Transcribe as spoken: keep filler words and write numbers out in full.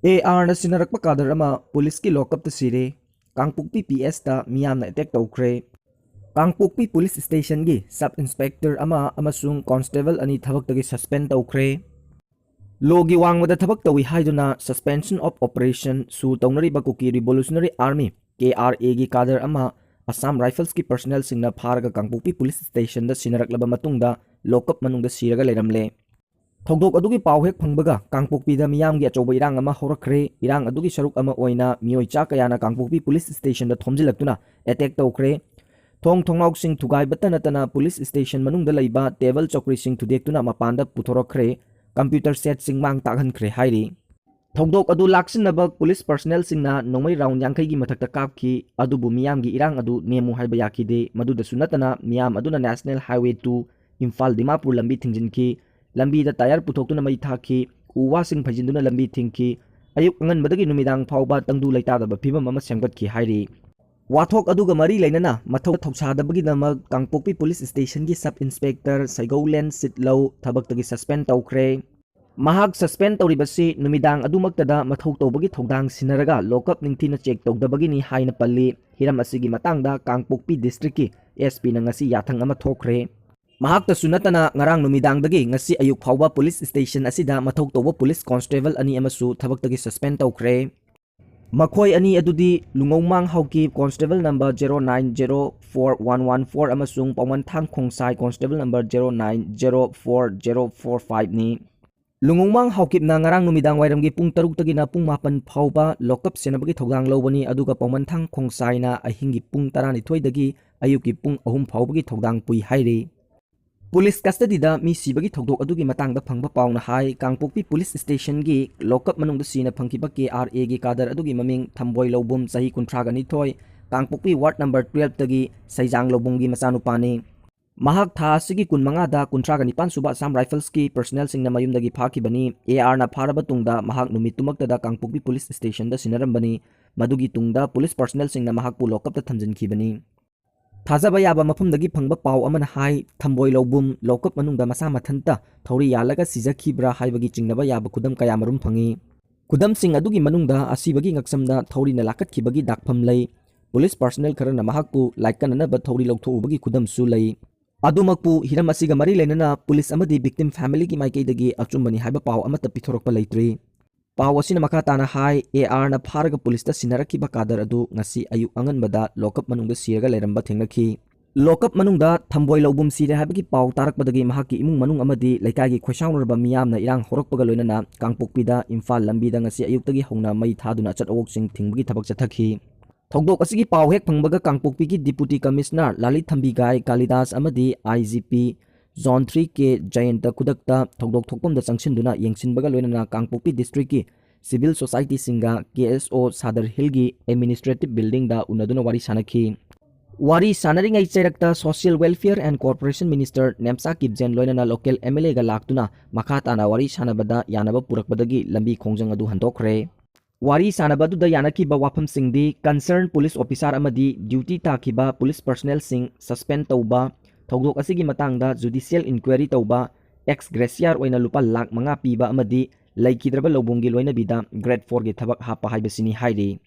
ꯑꯦ ꯑꯥꯔꯅ ꯁꯤꯟꯅꯔꯛꯄ ꯀꯥꯗꯔ ꯑꯃ ꯄꯨꯂꯤꯁꯀꯤ ꯂꯣꯀꯞꯇ ꯁꯤꯔꯦ꯫ ꯀꯥꯡꯄꯣꯛꯄꯤ ꯄꯤ ꯑꯦꯁꯇ ꯃꯤꯌꯥꯝꯅ ꯑꯦꯇꯦꯛ ꯇꯧꯈ꯭ꯔꯦ꯫ ꯀꯥꯡꯄꯣꯛꯄꯤ ꯄꯨꯂꯤꯁ ꯁ꯭ꯇꯦꯁꯟꯒꯤ ꯁꯕ ꯏꯟꯁꯄꯦꯛꯇꯔ ꯑꯃ ꯑꯃꯁꯨꯡ ꯀꯣꯟꯁꯇꯦꯕꯜ ꯑꯅꯤ ꯊꯕꯛꯇꯒꯤ ꯁꯁꯄꯦꯟ ꯇꯧꯈ꯭ꯔꯦ꯫ ꯂꯣꯒꯤ ꯋꯥꯡꯃꯗ ꯊꯕꯛ ꯇꯧꯏ ꯍꯥꯏꯗꯨꯅ Suspension of Operation ꯁꯨ ꯇꯧꯅꯔꯤꯕ ꯀꯨꯀꯤ ꯔꯤꯚꯣꯂꯨꯁꯅꯔꯤ ꯑꯥꯔꯃꯤ, ꯀꯦ ꯑꯥꯔ ꯑꯦꯒꯤ ꯀꯥꯗꯔ ꯑꯃ ꯑꯁꯥꯝ ꯔꯥꯏꯐꯜꯁꯀꯤ ꯄꯔꯁꯅꯦꯜꯁꯤꯡꯅ ꯐꯥꯔꯒ ꯀꯥꯡꯄꯣꯛꯄꯤ ꯄꯨꯂꯤꯁ ꯁ꯭ꯇꯦꯁꯟꯗ ꯁꯤꯟꯅꯔꯛꯂꯕ ꯃꯇꯨꯡꯗ ꯂꯣꯀꯞ ꯃꯅꯨꯡꯗ ꯁꯤꯔꯒ ꯂꯩꯔꯝꯂꯦ꯫ ꯊꯧꯗꯣꯛ ꯑꯗꯨꯒꯤ ꯄꯥꯎ ꯍꯦꯛ ꯐꯪꯕꯒ ꯀꯥꯡꯄꯣꯛꯄꯤꯗ ꯃꯤꯌꯥꯝꯒꯤ ꯑꯆꯧꯕ ꯏꯔꯥꯡ ꯑꯃ ꯍꯧꯔꯛꯈ꯭ꯔꯦ꯫ ꯏꯔꯥꯡ ꯑꯗꯨꯒꯤ ꯁꯔꯨꯛ ꯑꯃ ꯑꯣꯏꯅ ꯃꯤꯑꯣꯏ ꯆꯥ ꯀꯌꯥꯅ ꯀꯥꯡꯄꯣꯛꯄꯤ ꯄꯨꯂꯤꯁ ꯁ꯭ꯇꯦꯁꯟꯗ ꯊꯣꯝꯖꯤꯜꯂꯛꯇꯨꯅ ꯑꯦꯇꯦꯛ ꯇꯧꯈ꯭ꯔꯦ꯫ ꯊꯣꯡ ꯊꯣꯡꯅꯥꯎꯁꯤꯡ ꯊꯨꯒꯥꯏꯕꯇ ꯅꯠꯇꯅ ꯄꯨꯂꯤꯁ ꯁ꯭ꯇꯦꯁꯟ ꯃꯅꯨꯡꯗ ꯂꯩꯕ ꯇꯦꯕꯜ ꯆꯧꯀ꯭ꯔꯤꯁꯤꯡ ꯊꯨꯗꯦꯛꯇꯨꯅ ꯃꯄꯥꯟꯗ ꯄꯨꯊꯣꯔꯛꯈ꯭ꯔꯦ꯫ ꯀꯝꯄ꯭ꯌꯨꯇꯔ ꯁꯦꯠꯁꯤꯡ ꯃꯥꯡ ꯇꯥꯛꯍꯟꯈ꯭ꯔꯦ ꯍꯥꯏꯔꯤ꯫ ꯊꯧꯗꯣꯛ ꯑꯗꯨ ꯂꯥꯛꯁꯤꯟꯅꯕ ꯄꯨꯂꯤꯁ ꯄꯔꯁꯅꯦꯜꯁꯤꯡꯅ ꯅꯣꯡꯃꯩ ꯔꯥꯎꯟ ꯌꯥꯡꯈꯩꯒꯤ ꯃꯊꯛꯇ ꯀꯥꯞꯈꯤ꯫ ꯑꯗꯨꯕꯨ ꯃꯤꯌꯥꯝꯒꯤ ꯏꯔꯥꯡ ꯑꯗꯨ ꯅꯦꯝꯃꯨ ꯍꯥꯏꯕ ꯌꯥꯈꯤꯗꯦ꯫ ꯃꯗꯨꯗꯁꯨ ꯅꯠꯇꯅ ꯃꯤꯌꯥꯝ ꯑꯗꯨꯅ national highway two Imphal Dimapur ꯂꯝꯕꯤ ꯊꯤꯡꯖꯤꯟꯈꯤ꯫ ꯂꯝꯕꯤꯗ ꯇꯥꯌꯔ ꯄꯨꯊꯣꯛꯇꯨꯅ ꯃꯩ ꯊꯥꯈꯤ꯫ ꯎ ꯋꯥꯁꯤꯡ ꯐꯩꯖꯤꯟꯗꯨꯅ ꯂꯝꯕꯤ ꯊꯤꯡꯈꯤ꯫ ꯑꯌꯨꯛ ꯑꯉꯟꯕꯗꯒꯤ ꯅꯨꯃꯤꯗꯥꯡ ꯐꯥꯎꯕ ꯇꯪꯗꯨ ꯂꯩꯇꯥꯗꯕ ꯐꯤꯕꯝ ꯑꯃ ꯁꯦꯝꯒꯠꯈꯤ ꯍꯥꯏꯔꯤ꯫ ꯋꯥꯊꯣꯛ ꯑꯗꯨꯒ ꯃꯔꯤ ꯂꯩꯅꯅ ꯃꯊꯧ ꯊꯧꯁꯥꯗꯕꯒꯤꯗꯃꯛ ꯀꯥꯡꯄꯣꯛꯄꯤ ꯄꯨꯂꯤꯁ ꯁ꯭ꯇꯦꯁꯟꯒꯤ ꯁꯕ ꯏꯟꯁꯄꯦꯛꯇꯔ ꯁꯩꯒꯧꯂꯦꯟ ꯁꯤꯠꯂꯧ ꯊꯕꯛꯇꯒꯤ ꯁꯁꯄꯦꯟ ꯇꯧꯈ꯭ꯔꯦ꯫ ꯃꯍꯥꯛ ꯁꯁꯄꯦꯟ ꯇꯧꯔꯤꯕꯁꯤ ꯅꯨꯃꯤꯗꯥꯡ ꯑꯗꯨꯃꯛꯇꯗ ꯃꯊꯧ ꯇꯧꯕꯒꯤ ꯊꯧꯗꯥꯡ ꯁꯤꯟꯅꯔꯒ ꯂꯣꯀꯞ ꯅꯤꯡꯊꯤꯅ ꯆꯦꯛ ꯇꯧꯗꯕꯒꯤꯅꯤ ꯍꯥꯏꯅ ꯄꯜꯂꯤ꯫ ꯍꯤꯔꯝ ꯑꯁꯤꯒꯤ ꯃꯇꯥꯡꯗ ꯀꯥꯡꯄꯣꯛꯄꯤ ꯗꯤꯁꯇ꯭ꯔꯤꯛꯀꯤ ꯑꯦꯁ ꯄꯤꯅ ꯉꯁꯤ ꯌꯥꯊꯪ ꯑꯃ ꯊꯣꯛꯈ꯭ꯔꯦ꯫ ꯃꯍꯥꯛꯇꯁꯨ ꯅꯠꯇꯅ ꯉꯔꯥꯡ ꯅꯨꯃꯤꯗꯥꯡꯗꯒꯤ ꯉꯁꯤ ꯑꯌꯨꯛ ꯐꯥꯎꯕ ꯄꯨꯂꯤꯁ ꯁ꯭ꯇꯦꯁꯟ ꯑꯁꯤꯗ ꯃꯊꯧ ꯇꯧꯕ ꯄꯨꯂꯤꯁ ꯀꯣꯟꯁꯇꯦꯕꯜ ꯑꯅꯤ ꯑꯃꯁꯨ ꯊꯕꯛꯇꯒꯤ ꯁꯁꯄꯦꯟ ꯇꯧꯈ꯭ꯔꯦ꯫ ꯃꯈꯣꯏ ꯑꯅꯤ ꯑꯗꯨꯗꯤ ꯂꯨꯉꯧꯃꯥꯡ Haokip constable number zero nine zero four one one four ꯑꯃꯁꯨꯡ Paomunthang Khongsai constable number zero nine zero four zero four ꯐꯥꯏꯚꯅꯤ꯫ ꯂꯨꯉꯧꯃꯥꯡ ꯍꯥꯎꯀꯤꯞꯅ ꯉꯔꯥꯡ ꯅꯨꯃꯤꯗꯥꯡ ꯋꯥꯏꯔꯝꯒꯤ ꯄꯨꯡ ꯇꯔꯨꯛꯇꯒꯤꯅ ꯄꯨꯡ ꯃꯥꯄꯟ ꯐꯥꯎꯕ ꯂꯣꯀꯞ ꯁꯦꯟꯅꯕꯒꯤ ꯊꯧꯗꯥꯡ ꯂꯧꯕꯅꯤ, ꯑꯗꯨꯒ ꯄꯥꯎꯃꯟꯊꯥꯡ ꯈꯣꯡꯁꯥꯏꯅ ꯑꯍꯤꯡꯒꯤ ꯄꯨꯡ ꯇꯔꯥꯅꯤꯊꯣꯏꯗꯒꯤ ꯑꯌꯨꯛꯀꯤ ꯄꯨꯡ ꯑꯍꯨꯝ ꯐꯥꯎꯕꯒꯤ ꯊꯧꯗꯥꯡ ꯄꯨꯏ ꯍꯥꯏꯔꯤ꯫ ꯄꯨꯂꯤꯁ ꯀꯁꯇꯗꯤꯗ ꯃꯤ ꯁꯤꯕꯒꯤ ꯊꯧꯗꯣꯛ ꯑꯗꯨꯒꯤ ꯃꯇꯥꯡꯗ ꯐꯪꯕ ꯄꯥꯎꯅ ꯍꯥꯏ, ꯀꯥꯡꯄꯣꯛꯄꯤ ꯄꯨꯂꯤꯁ ꯁ꯭ꯇꯦꯁꯟꯒꯤ ꯂꯣꯀꯞ ꯃꯅꯨꯡꯗ ꯁꯤꯅ ꯐꯪꯈꯤꯕ ꯀꯦ ꯑꯥꯔ ꯑꯦꯒꯤ ꯀꯥꯗꯔ ꯑꯗꯨꯒꯤ ꯃꯃꯤꯡ ꯊꯝꯕꯣꯏ ꯂꯧꯕꯨꯝ, ꯆꯍꯤ ꯀꯨꯟꯊ꯭ꯔꯥꯒ ꯅꯤꯊꯣꯏ, ꯀꯥꯡꯄꯣꯛꯄꯤ ꯋꯥꯔꯗ ꯅꯝꯕꯔ ꯇꯨꯌꯦꯜꯞꯇꯒꯤ ꯁꯩꯖꯥꯡ ꯂꯧꯕꯨꯝꯒꯤ ꯃꯆꯥꯅꯨꯄꯥꯅꯤ꯫ ꯃꯍꯥꯛ ꯊꯥ ꯑꯁꯤꯒꯤ ꯀꯨꯟꯃꯉꯥꯗ ꯀꯨꯟꯊ꯭ꯔꯥꯒ ꯅꯤꯄꯥꯟ ꯁꯨꯕ ꯑꯁꯥꯝ ꯔꯥꯏꯐꯜꯁꯀꯤ ꯄꯔꯁꯅꯦꯜꯁꯤꯡꯅ ꯃꯌꯨꯝꯗꯒꯤ ꯐꯥꯈꯤꯕꯅꯤ꯫ ꯑꯦ ꯑꯥꯔꯅ ꯐꯥꯔꯕ ꯇꯨꯡꯗ ꯃꯍꯥꯛ ꯅꯨꯃꯤꯠꯇꯨꯃꯛꯇꯗ ꯀꯥꯡꯄꯣꯛꯄꯤ ꯄꯨꯂꯤꯁ ꯁ꯭ꯇꯦꯁꯟꯗ ꯁꯤꯟꯅꯔꯝꯕꯅꯤ꯫ ꯃꯗꯨꯒꯤ ꯇꯨꯡꯗ ꯄꯨꯂꯤꯁ ꯄꯔꯁꯅꯦꯜꯁꯤꯡꯅ ꯃꯍꯥꯛꯄꯨ ꯂꯣꯀꯞꯇ ꯊꯝꯖꯤꯟꯈꯤꯕꯅꯤ꯫ ꯊꯥꯖꯕ ꯌꯥꯕ ꯃꯐꯝꯗꯒꯤ ꯐꯪꯕ ꯄꯥꯎ ꯑꯃꯅ ꯍꯥꯏ, ꯊꯝꯕꯣꯏ ꯂꯧꯕꯨꯝ ꯂꯣꯀꯞ ꯃꯅꯨꯡꯗ ꯃꯁꯥ ꯃꯊꯟꯇ ꯊꯧꯔꯤ ꯌꯥꯜꯂꯒ ꯁꯤꯖꯈꯤꯕ꯭ꯔꯥ ꯍꯥꯏꯕꯒꯤ ꯆꯤꯡꯅꯕ ꯌꯥꯕ ꯈꯨꯗꯝ ꯀꯌꯥꯃꯔꯨꯝ ꯐꯪꯏ꯫ ꯈꯨꯗꯝꯁꯤꯡ ꯑꯗꯨꯒꯤ ꯃꯅꯨꯡꯗ ꯑꯁꯤꯕꯒꯤ ꯉꯛꯁꯝꯗ ꯊꯧꯔꯤꯅ ꯂꯥꯛꯀꯠꯈꯤꯕꯒꯤ ꯗꯥꯛꯐꯝ ꯂꯩ꯫ ꯄꯨꯂꯤꯁ ꯄꯔꯁꯅꯦꯜ ꯈꯔꯅ ꯃꯍꯥꯛꯄꯨ ꯂꯥꯏꯀꯠꯅꯅꯕ ꯊꯧꯔꯤ ꯂꯧꯊꯣꯛꯎꯕꯒꯤ ꯈꯨꯗꯝꯁꯨ ꯂꯩ꯫ ꯑꯗꯨꯃꯛꯄꯨ ꯍꯤꯔꯝ ꯑꯁꯤꯒ ꯃꯔꯤ ꯂꯩꯅꯅ ꯄꯨꯂꯤꯁ ꯑꯃꯗꯤ ꯚꯤꯛꯇꯤꯝ ꯐꯦꯃꯤꯂꯤꯒꯤ ꯃꯥꯏꯀꯩꯗꯒꯤ ꯑꯆꯨꯝꯕꯅꯤ ꯍꯥꯏꯕ ꯄꯥꯎ ꯑꯃꯠꯇ ꯄꯤꯊꯣꯔꯛꯄ ꯂꯩꯇ꯭ꯔꯤ꯫ ꯄꯥꯎ ꯑꯁꯤꯅ ꯃꯈꯥ ꯇꯥꯅ ꯍꯥꯏ, ꯑꯦ ꯑꯥꯔꯅ ꯐꯥꯔꯒ ꯄꯨꯂꯤꯁꯇ ꯁꯤꯟꯅꯔꯛꯈꯤꯕ ꯀꯥꯗꯔ ꯑꯗꯨ ꯉꯁꯤ ꯑꯌꯨꯛ ꯑꯉꯟꯕꯗ ꯂꯣꯀꯞ ꯃꯅꯨꯡꯗ ꯁꯤꯔꯒ ꯂꯩꯔꯝꯕ ꯊꯦꯡꯅꯈꯤ꯫ ꯂꯣꯀꯞ ꯃꯅꯨꯡꯗ ꯊꯝꯕꯣꯏ ꯂꯧꯕꯨꯝ ꯁꯤꯔꯦ ꯍꯥꯏꯕꯒꯤ ꯄꯥꯎ ꯇꯥꯔꯛꯄꯗꯒꯤ ꯃꯍꯥꯛꯀꯤ ꯏꯃꯨꯡ ꯃꯅꯨꯡ ꯑꯃꯗꯤ ꯂꯩꯀꯥꯏꯒꯤ ꯈꯣꯏꯁꯥꯎꯅꯔꯕ ꯃꯤꯌꯥꯝꯅ ꯏꯔꯥꯡ ꯍꯧꯔꯛꯄꯒ ꯂꯣꯏꯅꯅ ꯀꯥꯡꯄꯣꯛꯄꯤꯗ ꯏꯝꯐꯥꯜ ꯂꯝꯕꯤꯗ ꯉꯁꯤ ꯑꯌꯨꯛꯇꯒꯤ ꯍꯧꯅ ꯃꯩ ꯊꯥꯗꯨꯅ ꯑꯆꯠ ꯑꯋꯣꯛꯁꯤꯡ ꯊꯤꯡꯕꯒꯤ ꯊꯕꯛ ꯆꯠꯊꯈꯤ꯫ ꯊꯧꯗꯣꯛ ꯑꯁꯤꯒꯤ ꯄꯥꯎ ꯍꯦꯛ ꯐꯪꯕꯒ ꯀꯥꯡꯄꯣꯛꯄꯤꯒꯤ ꯗꯤꯄꯨꯇꯤ ꯀꯃꯤꯁꯅꯔ ꯂꯥꯂꯤꯊꯝꯕꯤꯒꯥꯏ ꯀꯥꯂꯤꯗꯥꯁ ꯑꯃꯗꯤ ꯑꯥꯏ ꯖꯤ ꯄꯤ ꯖꯣꯟ ꯊ꯭ꯔꯤ ꯀꯦ ꯖꯌꯟꯇ ꯈꯨꯗꯛꯇ ꯊꯧꯗꯣꯛ ꯊꯣꯛꯐꯝꯗ ꯆꯪꯁꯤꯟꯗꯨꯅ ꯌꯦꯡꯁꯤꯟꯕꯒ ꯂꯣꯏꯅꯅ ꯀꯥꯡꯄꯣꯛꯄꯤ ꯗꯤꯁꯇ꯭ꯔꯤꯛꯀꯤ ꯁꯤꯚꯤꯜ ꯁꯣꯁꯥꯏꯇꯤꯁꯤꯡꯒ ꯀꯦ ꯑꯦꯁ ꯑꯣ ꯁꯥꯗꯔ ꯍꯤꯜꯒꯤ ꯑꯦꯗꯃꯤꯅꯤꯁꯇ꯭ꯔꯦꯇꯤꯚ ꯕꯤꯜꯗꯤꯡꯗ ꯎꯅꯗꯨꯅ ꯋꯥꯔꯤ ꯁꯥꯅꯈꯤ꯫ ꯋꯥꯔꯤ ꯁꯥꯅꯔꯤꯉꯩ ꯆꯩꯔꯛꯇ Social Welfare and Corporation Minister Nemcha ꯀꯤꯞꯖꯦꯟ ꯂꯣꯏꯅꯅ ꯂꯣꯀꯦꯜ ꯑꯦꯝ ꯑꯦꯜ ꯑꯦꯒ ꯂꯥꯛꯇꯨꯅ ꯃꯈꯥ ꯇꯥꯅ ꯋꯥꯔꯤ ꯁꯥꯅꯕꯗ ꯌꯥꯅꯕ ꯄꯨꯔꯛꯄꯗꯒꯤ ꯂꯝꯕꯤ ꯈꯣꯡꯖꯪ ꯑꯗꯨ ꯍꯟꯗꯣꯛꯈ꯭ꯔꯦ꯫ ꯋꯥꯔꯤ ꯁꯥꯅꯕ ꯑꯗꯨꯗ ꯌꯥꯅꯈꯤꯕ ꯋꯥꯐꯝꯁꯤꯡꯗꯤ concern police officer ꯑꯃꯗꯤ duty ꯇꯥꯈꯤꯕ ꯄꯨꯂꯤꯁ ꯄꯔꯁꯅꯦꯜꯁꯤꯡ suspend ꯇꯧꯕ, ꯊꯧꯗꯣꯛ ꯑꯁꯤꯒꯤ ꯃꯇꯥꯡꯗ judicial inquiry ꯇꯧꯕ, ex gratia ꯑꯣꯏꯅ ꯂꯨꯄꯥ ꯂꯥꯈ ꯃꯉꯥ ꯄꯤꯕ ꯑꯃꯗꯤ ꯂꯩꯈꯤꯗ꯭ꯔꯕ ꯂꯧꯕꯨꯡꯒꯤ ꯂꯣꯏꯅꯕꯤꯗ grade four ꯒꯤ ꯊꯕꯛ ꯍꯥꯞꯄ ꯍꯥꯏꯕꯁꯤꯅꯤ ꯍꯥꯏꯔꯤ꯫